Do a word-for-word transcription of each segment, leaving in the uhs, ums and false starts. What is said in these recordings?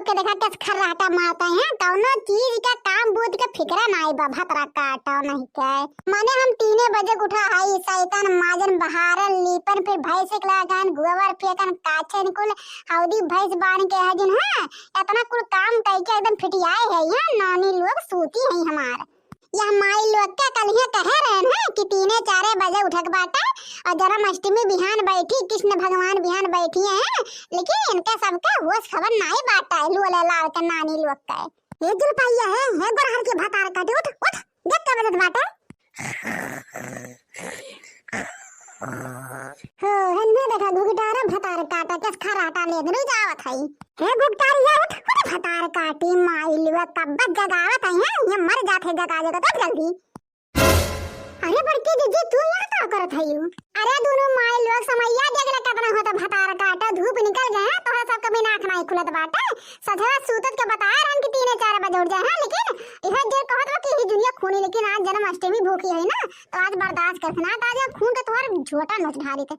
के देखा, कस खर्राटा मारत है, कौनो चीज का काम बूत के फिक्र नाई बा, भतरा काटो नहीं के। माने हम तीने बजे के उठा हई, सैतन माजन बहारन लीपन, फिर भैंस के लगान गोबर फेंकन, काछे निकुल हौदी भैंस बांध के है जिन, हाँ, इतना कुल काम कई के एकदम फिटियाए है, यहाँ नानी लोग सूती है हमार। यह माई लोग के कलिहे कहे रहन है कि तीने चारे बजे उठक बाटे और जन्माष्टमी बिहान बैठी, कृष्ण भगवान बिहान बैठी हैं, लेकिन इनका सबका होश खबर नाई बाटे, लोले लाल के नानी लोग के। हे जुलपाइया है, हे गोरहर के भतार काटी, उठ, उठ, देख के बजत बाटे। हो, हन्ने देखा घुघटारा भतार काटा, कस खराटा लेत रुई जावत हई। हे घुघटारिया, उठ, उठ, भतार काटी, माई लुआ कब्बत जगावत हई, हैं? ये मर जात है जगा जगा, तो जल्दी। अरे बड़की जीजी, तू यहाँ का करत हई? अरे दुनू माई लोग समैया देख ले, कितना होता भतार काटा, धूप निकल गए हैं, तोहरा सबके बिना आँख नाई खुलत बाटे। सजवा सूतत के बताए रहन कि तीने चार बजे उठ जाए, हैं? लेकिन इहे जे कहत बा कि ही दुनिया खूनी, लेकिन आज जन्माष्टमी भूखी है ना, तो आज बर्दाश्त करत ना, तो आज खून के तोहर झोटा नोच ढारी थे।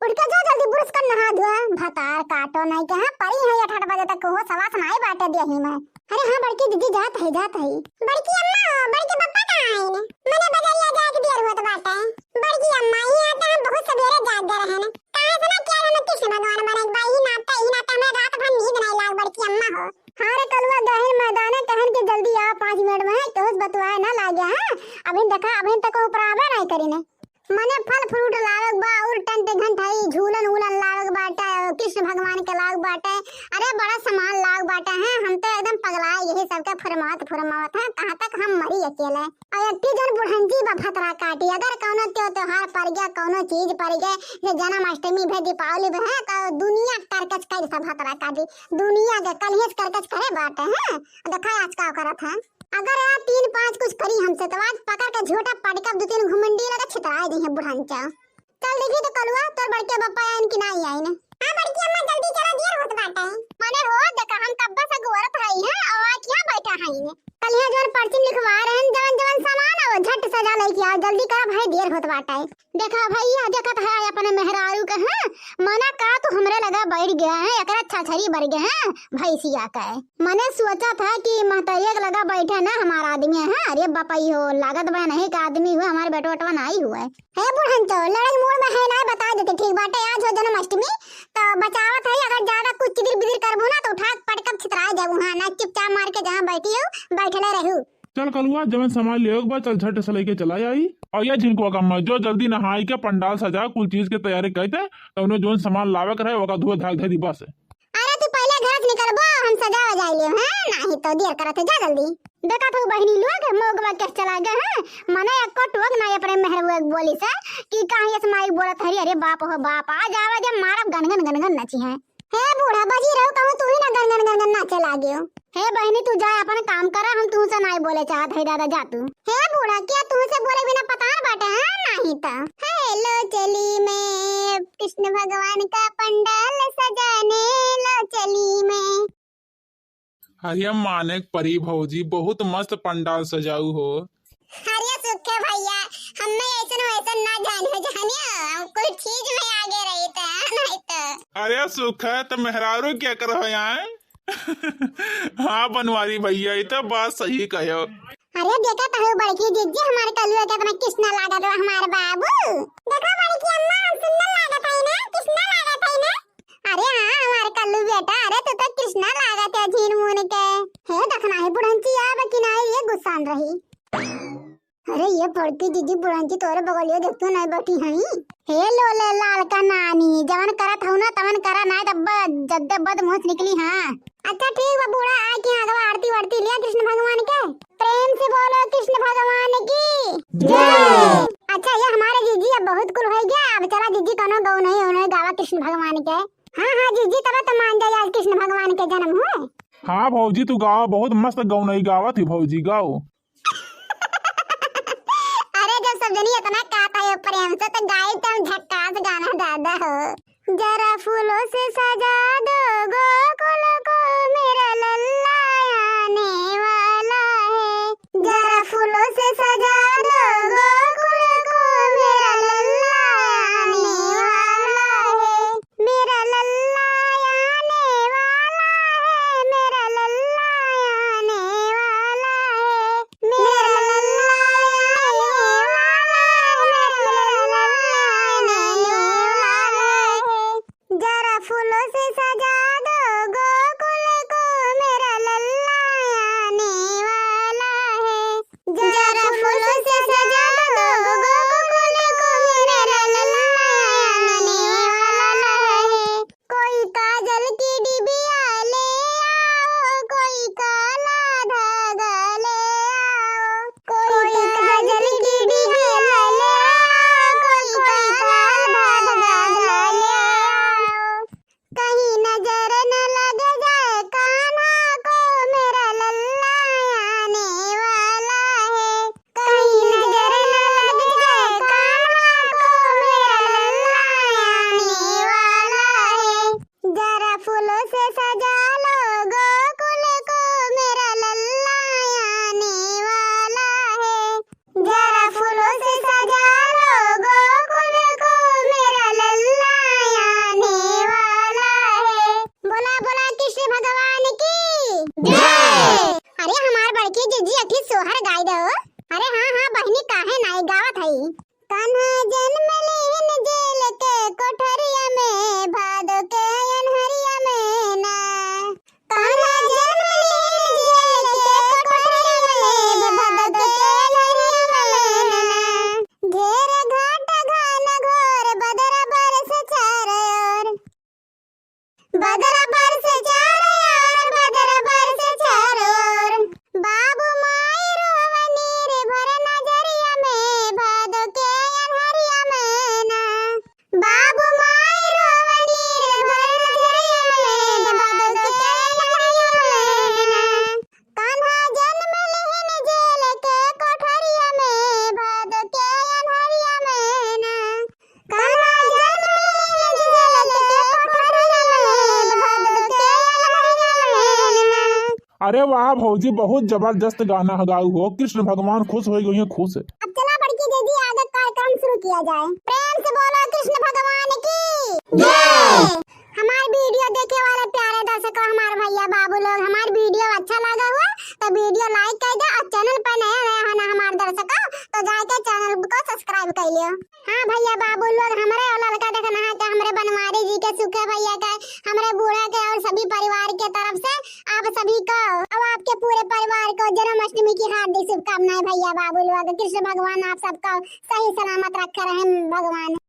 उठ के जो जल्दी ब्रश कर, नहा धोआ, भतार काटो नहीं के, हाँ, परी है आठ आठ बजे तक हो, सवास नाई बाटे देही में। अरे हाँ बड़की दीदी, जात है, जात है। बड़की अम्मा, बड़की पप्पा कहाँ आइन? मने बजरिया जाए के देर होत बाटे। बड़की अम्मा, ई आता हम बहुत सवेरे जाग गए रहन। काहे से ना क्या हम कृष्ण भगवान बने के बा, ई नाते, ई नाते हमें रात भर नींद नहीं लाग बड़की अम्मा हो। हाँ रे कलुआ, गहिन मैदाने कहन के जल्दी आ, पाँच मिनट में है, केहू से बतुआए ना लागे, हाँ? अभी देखा, अभी तक ऊपर आवे नहीं करी ने। मने फल फ्रूट लावे के बा, और टंट घंटाई, झूलन उलन लावे के बाटे, कृष्ण भगवान के लावे के बाटे। अरे बड़ा सामान लावे के बाटे, हैं? हम तो एकदम पगलाए यही सबके फरमावत फरमावत हैं, कहाँ तक हम मरी अकेले। और एक जन बुढ़ंजी बा भतरा काटी, अगर कौनो त्यो त्योहार पड़ गया, कौनो चीज पड़ गए, जे जन्माष्टमी भे, दीपावली भे, तो दुनिया करकच कर सब भतरा काटी, दुनिया के कलियस करकच करे बाटे, हैं? देखा आज का करत है। अगर आ तीन पाँच कुछ करी हमसे, तो आज पकड़ के झोटा पटकब, दो तीन घुमंडी लगा छितराए दी है बुढ़ंचा। चल देखी तो कलुआ, तोर बड़के पप्पा आइन कि नाई आइन? हाँ बड़की अम्मा, जल्दी चला, देर होत बाटे। मने हो, देखा हम कब्बे से गोरत हई हैं, और आज यहाँ बैठा हई ने। कलिया जोन पर्ची लिखवा रहन, जवन जवन सामान हो, झट सजा लेके आओ, जल्दी करा भाई, देर होत बाटे। देखा भैया, देखत है अपने मेहरारू के, हैं? मना का तू हमरे लगा बैठ गया है, एकरा छछरी बर गया है, भैंसिया का है। मने सोचा था कि महतरिया के लगा बैठे ना हमारा आदमी है। अरे बपई हो, लागत बा नहीं का आदमी हुए, हमारे बेटो बेटवा नहीं हुए। हे बुढ़न तो लड़ाई मूड में है ना, बता देते ठीक बाटे, आज हो जन्माष्टमी, तो बचावत है, अगर ज्यादा कुछ चिदिर बिदिर करबू ना तो उठा के पटकब छितरा जाबू। हाँ ना, चुपचाप मार के जहाँ बैठी हो, बैठले रहू। चल कलुआ, जवन सामान लेवे के बा, चल झट से लेके चला आई। और या झिनकुआ का अम्मा, जो जल्दी नहाई के पंडाल सजा, कुल चीज के तैयारी कर दे, तौने जौन सामान लावे के रहे, ओका धोए धाय धे दी बस। अरे तू पहले घर से निकलबो, हम सजा वजाई लेब, हाँ? नाही तो देर करत है, जा जल्दी। देखा तो बहिनी लोग, मोगवा के चला गए हैं, मने एको टोक ना अपने मेहरवा के बोली से कि काहे ऐसे माई बोलत हरी, अरे बाप हो बाप, आ जावा जब मारब गनगन गनगन नची है। हे बूढ़ा, बजी रहो कहूँ तू ही ना गनगन गनगन नाचे लागे हो। हे बहिनी, तू जा अपन काम करा, हम तू से नाई बोले चाहत है दादा, जा तू। हे बूढ़ा, क्या तू से बोले बिना पता न बाटे, हाँ? नाही तो। हे लो चली में कृष्ण भगवान का पंडाल सजाने, लो चली में। अरे मानिक परी भौजी, बहुत मस्त पंडाल सजाऊ हो। अरे सुखे भैया, हमें ऐसन वैसन ना जाने, जानियो, हम कोई चीज में आगे रही थे, नहीं तो। अरे सुखे, तो मेहरारू क्या करो यहाँ? हाँ बनवारी भैया, ये तो बात सही कहो। अरे देखा तो हो बड़की जीजी, हमारे कलुआ के अपना कृष्णा लागत बा, हमारे बाबू। देखो बड़की अम्मा, हम सुंदर लागत है ना, कृष्णा लागत है ना? अरे हाँ, हमारे कल्लू बेटा, अरे तू तो कृष्णा लागत है झीन मून के। हे दखना है बुढ़ंची, अब कि नाही ये गुस्सान रही। अरे ये बड़की दीदी बुढ़ंची तोरे बगलियो देख तू नहीं बैठी हई। हे लोले लाल का नानी, जवन करत हऊ ना तवन करा, नाही तब जद्दे बदमुंह निकली। हाँ अच्छा ठीक बा बूढ़ा, आए कि हाँ अगवा आरती वारती लिया कृष्ण भगवान के। प्रेम से बोलो कृष्ण भगवान की जय। अच्छा ये हमारे जीजी अब बहुत कुल हो गया, अब चला जीजी कौनो गौ नहीं उन्हें गावा कृष्ण भगवान के। हाँ हाँ जीजी, तब तो मान जाए आज कृष्ण भगवान के जन्म हुए। हाँ भौजी तू गावा, बहुत मस्त गौनई गावत ही भौजी, गाओ। अरे जब सब जनी इतना कहता है प्रेम से तो गाई तो हम झक्कास गाना दादा हो। जरा फूलों से सजा दो गोकुल को, मेरा लल्ला आने वाला है। जरा फूलों से सजा दो गोकुल को, मेरा लल्ला आने वाला है। मेरा लल्ला आने वाला है, मेरा अरे वाह भौजी, बहुत जबरदस्त गाना ह गाऊ हो, कृष्ण भगवान खुश होइ गइहैं, खुश। अब चला बड़की दीदी, आगे कार्यक्रम शुरू किया जाए। प्रेम से बोलो कृष्ण भगवान की जय। हमार video देखे वाले प्यारे दर्शकों, हमार भैया बाबू लोग, हमार video अच्छा लगा हुआ तो video like कर दे, और channel पे नया नया है ना हमार दर्शकों, तो जाके channel को subscribe कर लियो। हाँ भैया बाबू लोग, हमरे और ललका देखना है तो हमरे बनवारी जी के, सुखे भैया के, हमरे बूढ़ा के और सभी परिवार के तरफ से आप सभी को और आपके पूरे परिवार को जन्माष्टमी की हार्दिक शुभकामनाएं भैया बाबू लोग। कृष्ण भगवान आप सबका सही सलामत रखे रहे भगवान।